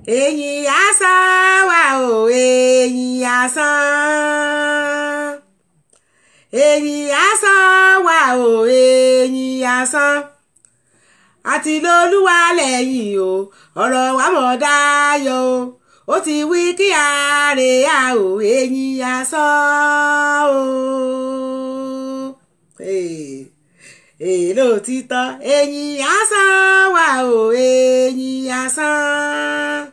Èyí asán wà o, èyí asán. Èyí asán wà o, èyí asán. Àti lolúwa lẹ́yìn o, ọ̀rọ̀ wa mọ̀ dáyọ̀ o. Ó ti wí kí àárẹ̀ á o, èyí asán o. Èlò títọ́, èyí asán wà o, èyí asán.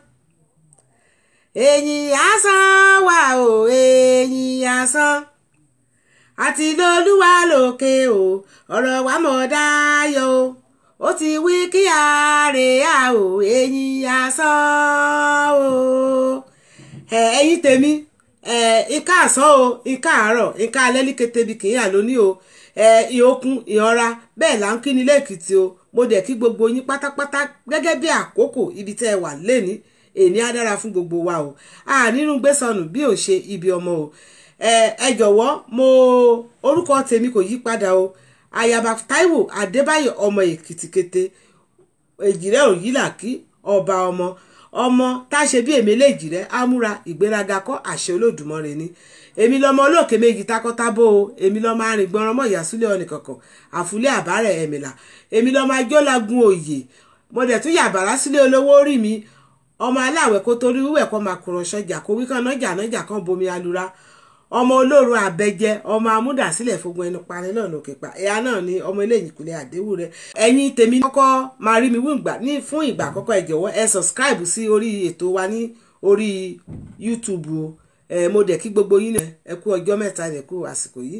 Èyí asán wà o, èyí asán. Àti lolúwa lókè o, ọ̀rọ̀ wa mọ̀ dáyọ̀ o. Ó ti wí kí àárẹ̀ á o, èyí asán o. Ẹ̀yin tèmi, ìka àsán o, ìka àárọ̀, ìka alẹ́ ní kété bí kìí àlóní o. Ìhókun ìhọra bẹ́ẹ̀ là ń kí ní lẹ́ẹ̀kìtì o. Mo dẹ̀ kí gbogbo yín pátápátá gẹ́gẹ́ bí àkókò ibi tẹ́ ẹ wà lẹ́ni. Èní á dára fún gbogbo wa o. A nínú gbé sọnù bí ò ṣe ibi ọmọ o. Ẹ jọ̀wọ́, mo orúkọ tèmi kò yí padà o. Ayaba Táíwò Adébáyọ̀ ọmọ Èkìtì kété, èjìrẹ́ òyìnlá kí ọba ọmọ ọmọ tá a ṣe bí èmi léjìrẹ́ á múra ìgbéraga kọ́ àṣẹ Olódùmarè ni. Èmi lọmọ olóòkè méjì takọ́tábó o. Èmi lọmọ arìngbọ̀nrán mọ̀ ìyàsílẹ̀ ọ̀nì kọ̀ọ̀kan àfúlẹ̀ àbárẹ̀ ẹ̀mìlà. Èmi lọmọ ajólagun òye. Mo dẹ̀ tún yàbàrá sílé olówó orí mi. Ọmọ aláwẹ̀ kó torí wíwẹ̀ kó máa kùrọ̀ sọjà kó wí kán nájà nájà kán bomi alura. Ọmọ olóoru àbẹjẹ, ọmọ amúdàsílẹ̀ fogun ẹnu parí lọ́nà òkè pa. Ẹ̀yà náà ni ọmọ eléyìí kùlẹ̀ àdéhùn rẹ̀. Ẹ̀yin tèmi kọ́kọ́ máa rí mi wí ní fún ìgbà àkọ́kọ́, ẹ jọ̀wọ́ ẹ subscribe sí orí ètò wa ní orí YouTube o. Mo dẹ̀ kí gbogbo yín, ẹ kú ọjọ́ mẹ́ta, ẹ kú àsìkò yìí.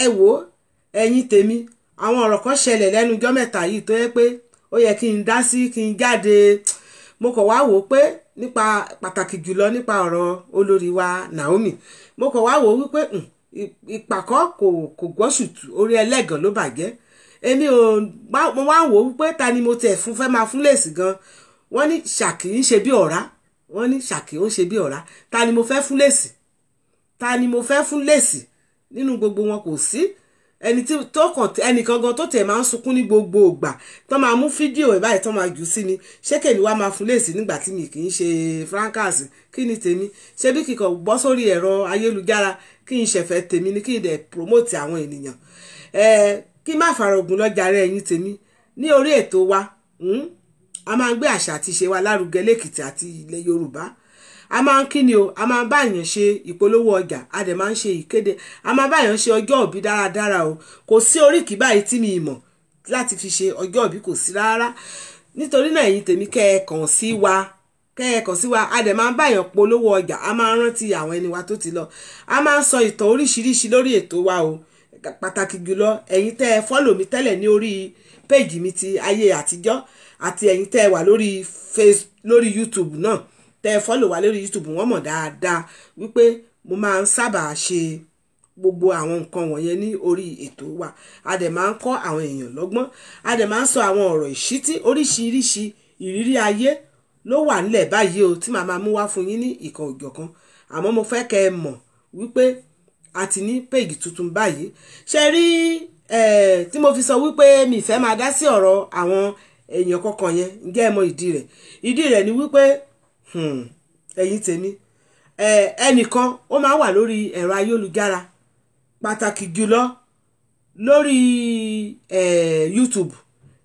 Ẹ wò ó, ẹ̀yin tèmi, àwọn ọ̀rọ̀ kan ṣẹlẹ̀ lẹ́nu ọjọ́ mẹ́ta yìí tó yẹ pé ó yẹ kí n dá sí, kí n jáde. Mo kàn wá wò ó pé nípa pàtàkì jùlọ nípa ọ̀rọ̀ olórí wa Naomi. Mo kàn wá wò ó wípé ìpàkọ́ kò gbọ́sùtù, orí ẹlẹ́gàn ló bàjẹ́. Èmi ò, mo wá wò ó wípé ta ni mo tẹ̀ fún fẹ́ máa fún lèsì gan. Wọ́n ní ṣàkì ń ṣe bí ọ̀rá, wọ́n ní ṣàkì ó ń ṣe bí ọ̀rá. Ta ni mo fẹ́ fún lèsì? Ta ni mo fẹ́ fún lèsì nínú gbogbo wọn? Kò sí ẹni tí tó kàn ẹnìkan gan tó tẹ̀ máa ń sunkún ní gbogbo ìgbà tó máa mú fídíò ẹ̀ báyìí tó máa jù sí mi. Ṣé kèmí wá máa fún lèsì nígbà tí mi kì í ṣe fracas? Kí ni tèmi? Ṣé bí kíkọ bọ́ sórí ẹ̀rọ ayélujára kí n ṣẹ̀fẹ̀ tèmi ni, kí n dẹ̀ promote àwọn ènìyàn? Kí má farògùn lọ́jà rẹ̀. Ẹ̀yin tèmi, ní orí ètò wa, a máa ń gbé àṣà àti ìṣe wa lárugẹ lẹ́kìtì àti ilẹ̀ Yorùbá. A máa ń kíni o, a máa ń bá èèyàn ṣe ìpolówó ọjà, a dẹ̀ máa ń ṣe ìkéde, a máa bá èèyàn ṣe ọjọ́ òbí dáradára o. Kò sí oríkì báyìí tí mi mọ̀ láti fi ṣe ọjọ́ òbí, kò sí rárá. Nítorí náà, ẹ̀yin tèmi, kẹ́ ẹ kàn sí wa, kẹ́ ẹ kàn sí wa. A dẹ̀ máa ń bá èèyàn polówó ọjà, a máa ń rántí àwọn ẹni wa tó ti lọ, a máa ń sọ ìtàn oríṣiríṣi lórí ètò wa o. Pàtàkì jùlọ, ẹ̀yin tẹ́ ẹ follow mi tẹ́lẹ̀ ní orí péjì mi ti ayé àtijọ́, àti ẹ̀yin tẹ́ ẹ wà lórí face, lórí YouTube náà, tẹ́ ẹ follow wa lórí YouTube, wọ́n mọ̀ dáadáa wípé mo máa ń sábà ṣe gbogbo àwọn nǹkan wọ̀nyẹn ní orí ètò wa. A dẹ̀ máa ń kọ́ àwọn èèyàn lọ́gbọ́n, a dẹ̀ máa ń sọ àwọn ọ̀rọ̀ ìṣítí. Oríṣiríṣi ìrírí ayé ló wà nílẹ̀ báyìí o tí màá máa mú wá fún yín ní ìkan òjọ̀kan. Àmọ́ mo fẹ́ kẹ́ ẹ mọ̀ wípé a ti ní péèjì tuntun báyìí. Ṣe rí tí mo fi sọ wípé mi fẹ́ máa dá sí ọ̀rọ̀ àwọn èèyàn kọ̀ọ̀kan yẹn, ǹjẹ́ ẹ mọ ìdí rẹ̀? Ìdí rẹ̀ ni wípé, ẹ̀yin tèmi, ẹnìkan ó máa ń wà lórí ẹ̀rọ ayélujára, pàtàkì jùlọ lórí YouTube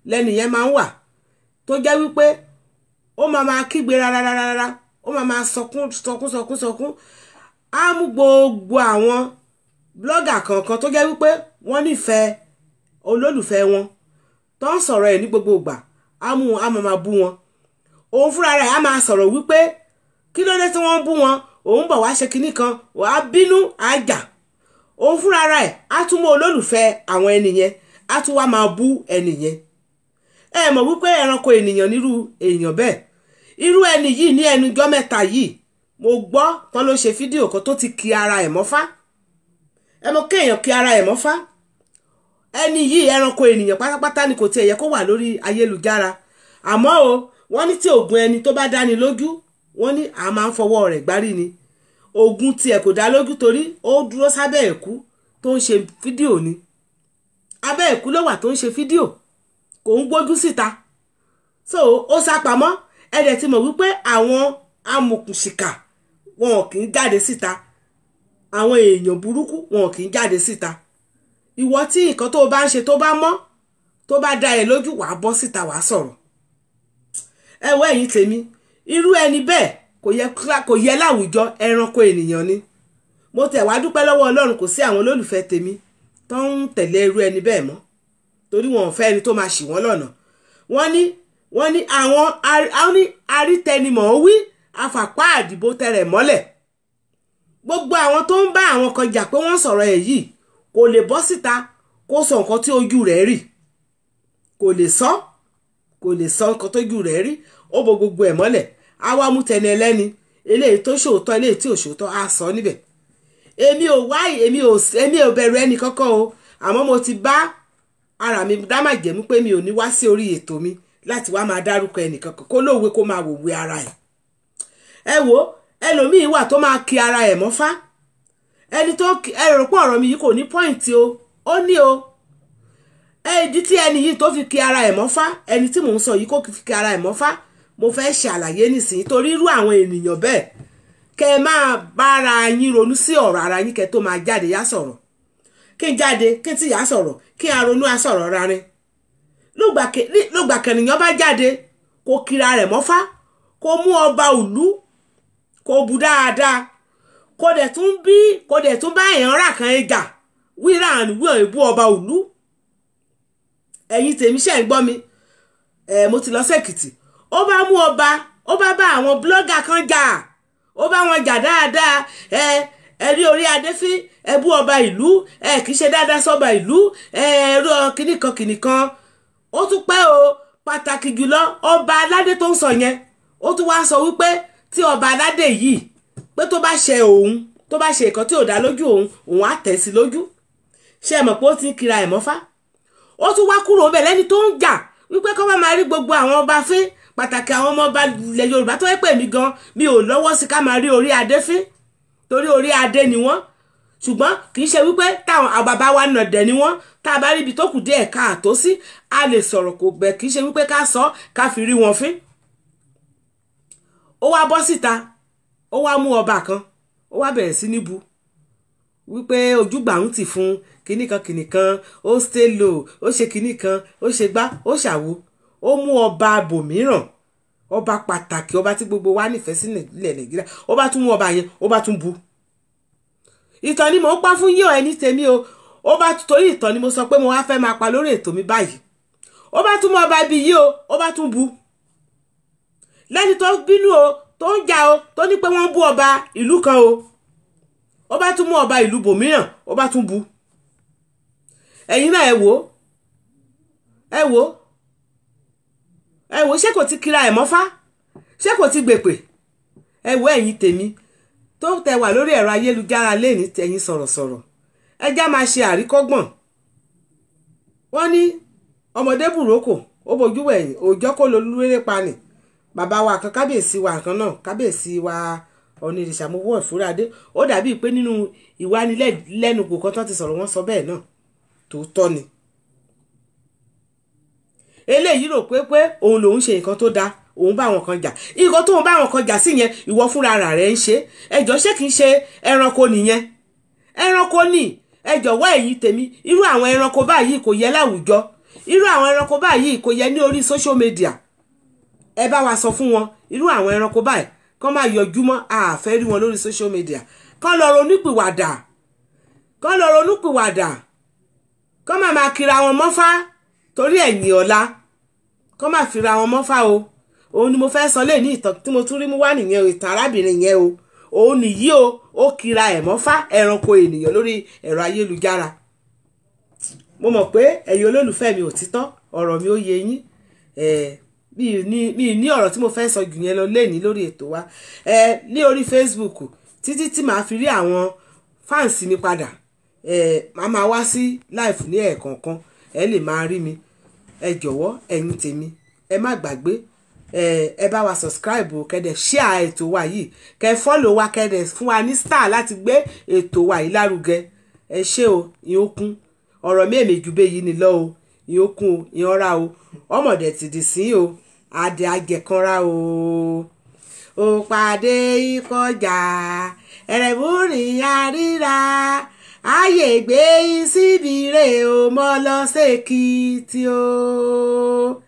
lẹ́nu yẹn máa ń wà, tó jẹ́ wípé ó máa máa kígbe rárárárá, ó máa máa sọkún sọkún sọkún sọkún. Á mú gbogbo àwọn blogger kọ̀ọ̀kan tó jẹ́ wípé wọ́n nífẹ̀ẹ́ olólùfẹ́ wọn tó ń sọ̀rọ̀ ẹ̀ ní gbogbo ìgbà, á mú wọn, á máa máa bú wọn. Òun fúnra rẹ̀ á máa sọ̀rọ̀ wípé kí ló dé tí wọ́n ń bú wọn, òun bọ̀ wá ṣe kinní kan, wàá bínú á jà. Òun fúnra rẹ̀ á tún mú olólùfẹ́ àwọn ẹni yẹn, á tún wá máa bú ẹni yẹn. Ẹ mọ̀ wípé ẹranko ènìyàn nírú èèyàn bẹ́ẹ̀. Irú ẹni yìí, ní ẹnujọ́ mẹ́ta yìí, mo gbọ́ tán ló ṣe fídíò kan tó ti ki ara ẹ̀ mọ́fá. Ẹ mọ̀ kéèyàn ki ara ẹ̀ mọ́fá. Ẹni yìí, ẹranko ènìyàn pátápátá ni, kò tiẹ̀ yẹ kó wà lórí ayélujára. Àmọ́ o, wọ́n ní tí ògùn ẹni tó bá dáni lójú, wọ́n ní a máa ń fọwọ́ rẹ̀ gbárí ni. Ògùn tiẹ̀ kò dá lójú torí ó dúró sábẹ́ ẹ̀kú tó ń ṣe fídíò ni. Abẹ́ ẹ̀kú ló wà tó ń ṣe fídíò, kò ń gbójú síta, so ó sá pamọ́. Ẹ dẹ̀ ti mọ̀ wípé àwọn amòkùnṣìkà wọn kì í jáde síta, àwọn èèyàn burúkú wọn kì í jáde síta. Ìwọ tí nǹkan tó bá ń ṣe tó bá mọ́, tó bá dá ẹ lójú, wàá bọ́ síta, wàá sọ̀rọ̀. Ẹ wọ ẹ̀yin tèmi, irú ẹni bẹ́ẹ̀ kò yẹ láwùjọ, ẹranko ènìyàn ni. Mo tẹ̀ wá dúpẹ́ lọ́wọ́ Ọlọ́run, kò sí àwọn olólùfẹ́ tèmi tó ń tẹ̀lé irú ẹni bẹ́ẹ̀ mọ́, torí wọn ò fẹ́ ẹni tó máa ṣì wọ́n lọ́nà. Wọ́n ní àwọn arítẹnimọ̀ wí afàpá àdìbò tẹrẹ̀ mọ́lẹ̀. Gbogbo àwọn tó ń bá àwọn kan jà pé wọ́n sọ̀rọ̀ ẹ̀ yìí kò lè bọ́ síta kó sọ nǹkan tí ojú rẹ̀ rí, kò lè sọ, kò lè sọ nǹkan tójú rẹ̀ rí. Ó bo gbogbo ẹ̀ mọ́lẹ̀, á wá mú tẹni ẹlẹ́ni, eléyìí tó ṣòótọ́, eléyìí tí ò ṣòótọ́, á sọ níbẹ̀. Èmi ò wá, èmi ò bẹ̀rù ẹnì kankan o, àmọ́ mo ti bá ara mi dá májẹ̀mú pé mi ò ní wá sí orí ètò mi láti wá máa dárúkọ ẹnì kankan, kó lóòwe kó máa wòwe ara ẹ̀. Ẹ wo ẹlòmíín wà tó máa ki ara ẹ̀ mọ́fá. Ẹni tó ẹ rò pé ọ̀rọ̀ mi yìí kò ní pọ́ìntì o, ó ní o. Ìdí tí ẹni yìí tó fi ki ara ẹ̀ mọ́fá, ẹni tí mò ń sọ yìí kó fi ki ara ẹ̀ mọ́fá, mo fẹ́ ṣàlàyé nísìnyí, torí irú àwọn ènìyàn bẹ́ẹ̀ kẹ́ ẹ máa bára yín ronú sí ọ̀rọ̀ ara yín kẹ́ tó máa jáde yá sọ̀rọ̀. Kí n jáde kí n tí yá sọ̀rọ̀, kí n ronú á sọ̀rọ̀ rarin. Lógbà kẹnìyàn bá jáde kó kira rẹ̀ mọ́fá, kó mú ọba ìlú, kó bu dáadáa, kó dẹ̀ tún bí, kó dẹ̀ tún bá èèyàn rà kan jà wíra àníwò ìbú ọba ìlú. Ẹ̀yin tèmi ṣe ń gbọ́ mi, mo ti lọ sẹ́kìtì. Ó bá mú ọba, ó bá bá àwọn blọ́gà kan jà, ó bá wọn jà dáadáa. Ẹ rí orí adé fín, ẹ bú ọba ìlú, ẹ kì í ṣe dáadáa sọ́ba ìlú, ẹ rí kìnnìkan kìnnìkan. Ó tún pẹ́ o, pàtàkì jùlọ ọba aládé tó ń sọ yẹn, ó tún wá sọ wípé tí ọba aládé yìí pé tó bá ṣe òun, tó bá ṣe nǹkan tí ò dá lójú òun, òun á tẹ̀ sí lójú. Ṣé ẹ mọ̀ pé ó ti ń kira ẹ̀ mọ́fá? Ó tún wá kúrò ńbẹ̀ lẹ́ni tó ń jà wípé kó má máa rí gbogbo àwọn ọba fín, pàtàkì àwọn ọmọ ọba ilẹ̀ Yorùbá tó pè mí gan, mi ò lọ́wọ́ sí ká máa rí orí adé fín, torí orí adé ni wọ́n. Ṣùgbọ́n kì í ṣe wípé táwọn bàbá wa nà dẹ̀ ni wọ́n, tá a bá rí ibi tó kù díẹ̀ káàtó sí, a lè sọ̀rọ̀, kò gbẹ, kì í ṣe wípé ká sọ ká fi rí wọn fín. Ó wá bọ́ síta, ó wá mú ọba kan, ó wá bẹ̀rẹ̀ sí ní bu wípé ojúgbà ń tì fún kinní kan kinní kan, ó stay low, ó ṣe kinní kan, ó ṣe gbá, ó ṣàwo. Ó mú ọba bòmíràn, ọba pàtàkì, ọba tí gbogbo wa nífẹ̀ẹ́ sí nílẹ̀ Nàìjíríà, ó bá tún mú ọba yẹn, ó bá tún bu. Ìtàn ni mò ń pa fún yín o, ẹni tèmi o. Ó bá torí ìtàn ni mo sọ pé mo wá fẹ́ máa pa lórí ètò mi báyìí. Ó bá tún mú ọba ibi yìí o, ó bá tún bu. Lẹ́ni tó bínú o, tó ń jà o, tó ní pé wọ́n ń bú ọba ìlú kan o, ó bá tún mú ọba ìlú bòmíràn, ó bá tún bu. Ẹ̀yin náà ẹ wò, ẹ wò, ẹ wò, ṣé kò ti kira ẹ̀ mọ́fá? Ṣé kò ti gbèpè? Ẹ wò ẹ̀yin tèmi tó tẹ wà lórí ẹ̀rọ ayélujára lẹ́ni tẹ̀yin sọ̀rọ̀sọ̀rọ̀, ẹ já máa ṣe àríkọ́gbọ̀n. Wọ́n ní ọmọdé bùrókò, ó bojú wẹ̀yìn, òòjọ́ kó lo lúwéré pa nì. Bàbá wa kan, kábíyèsí wa kan náà, kábíyèsí wa Ọ̀nìrìṣà Mowó Ẹ̀fúrádé, ó dàbíi pé nínú ìwánilẹ́nuwò kan tó ti sọ̀rọ̀, wọ́n sọ bẹ́ẹ̀ náà, tòótọ́ ni. Eléyìí rò pé òun lòún ṣe nǹkan tó dáa, òun bá àwọn kan jà, nǹkan tóun bá àwọn kan jà sí yẹn, ìwọ fúnra rẹ̀ ń ṣe. Ẹjọ́ ṣé kìí ṣe ẹranko nìyẹn? Ẹranko ni. Ẹ jọ̀wọ́ ẹ̀yin tèmi, irú àwọn ẹranko báyìí kò yẹ láwùjọ, irú àwọn ẹranko báyìí kò yẹ ní orí social media. Ẹ bá wa sọ fún wọn, irú àwọn ẹranko báyìí kán máa yọjú mọ́, a fẹ́ rí wọn lórí social media. Kán lọ ronúpìwàdà, kán lọ ronúpìwàdà, kán má máa kira wọn mọ́fá torí ẹ̀yìn ọ̀la, kán má fira wọn mọ́fá o. Òun ni mo fẹ́ sọ lé ní ìtàn tí mo tún rí mú wá nìyẹn o, ìtàn arábìnrin yẹn o. Òun nìyí o, ó kira ẹ̀ mọ́fá, ẹranko ènìyàn lórí ẹ̀rọ ayélujára. Mo mọ̀ pé ẹ̀yin olólùfẹ́ mi òtítọ́ ọ̀rọ̀ mi ó yé yín. Mi ní ọ̀rọ̀ tí mo fẹ́ sọ jù yẹn lọ lénìí lórí ètò wa ní orí Facebook, títí tí màá fi rí àwọn fáǹsì mi padà. Màá máa wá sí live ní ẹ̀ẹ̀kọ̀ọ̀kan, ẹ lè máa rí mi. Ẹ jọ̀wọ́ ẹ̀yin tèmi, ẹ má gbàgbé, ẹ bá wa subscribe o, kẹ́dẹ̀ share ètò wa yìí, kẹ́ follow wa, kẹ́dẹ̀ fún wa ní star láti gbé ètò wa yìí lárugẹ. Ẹ ṣé o, ìyókùn ọ̀rọ̀ mi èmi jù bẹ́ẹ̀ yìí ni lọ o, ìyókùn o, ìyànra o, ọmọdé ti dì sí o. Adé ajẹ̀kanra o. Ó pàdé ìkọjà ẹ̀rẹ̀bùrìn àríra ayé gbé síbi rè o mọ́ lọ sẹ́kìtì o.